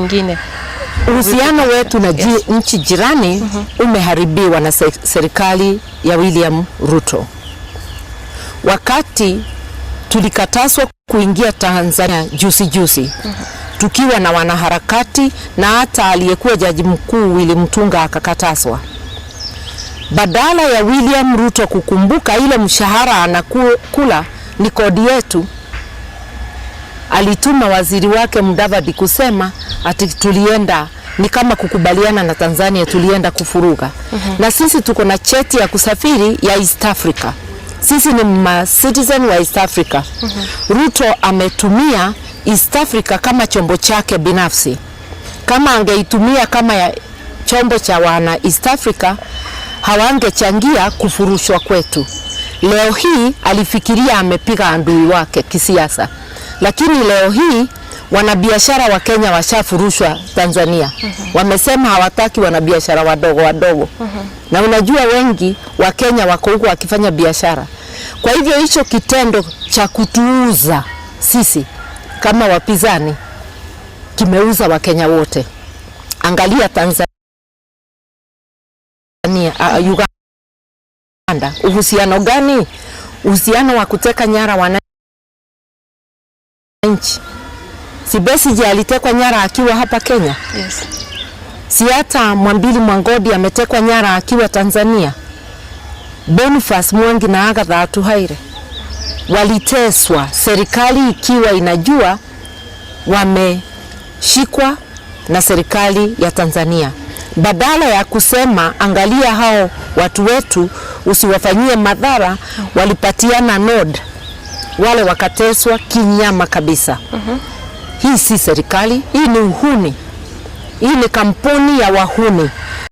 zingine. Uhusiano wetu na nchi jirani umeharibiwa na serikali ya William Ruto. Wakati tulikatazwa kuingia Tanzania juzi juzi tukiwa na wanaharakati na hata aliyekuwa jaji mkuu Willy Mutunga akakatazwa. Badala ya William Ruto kukumbuka ile mshahara anakula ni kodi yetu, alituma waziri wake Mudavadi kusema ati tulienda ni kama kukubaliana na Tanzania, tulienda kuvuruga. Na sisi tuko na cheti ya kusafiri ya East Africa. Sisi ni ma citizen wa East Africa. Ruto ametumia East Africa kama chombo chake binafsi. Kama angeitumia kama ya chombo cha wana East Africa, hawangechangia kufurushwa kwetu. Leo hii alifikiria amepiga adui wake kisiasa, lakini leo hii wanabiashara wa Kenya washafurushwa Tanzania. Wamesema hawataki wanabiashara wadogo wadogo. Na unajua wengi wa Kenya wako huko wakifanya biashara. Kwa hivyo hicho kitendo cha kutuuza sisi kama wapinzani kimeuza Wakenya wote. Angalia Tanzania, Uganda, uhusiano gani? Uhusiano wa kuteka nyara wananchi. Si Besigye alitekwa nyara akiwa hapa Kenya? Yes. Si hata Mwambili Mwangodi ametekwa nyara akiwa Tanzania? Boniface Mwangi na Agatha Atuhaire waliteswa, serikali ikiwa inajua wameshikwa na serikali ya Tanzania. Badala ya kusema angalia hao watu wetu usiwafanyie madhara, walipatiana nod, wale wakateswa kinyama kabisa. Hii si serikali, hii ni uhuni. Hii ni kampuni ya wahuni.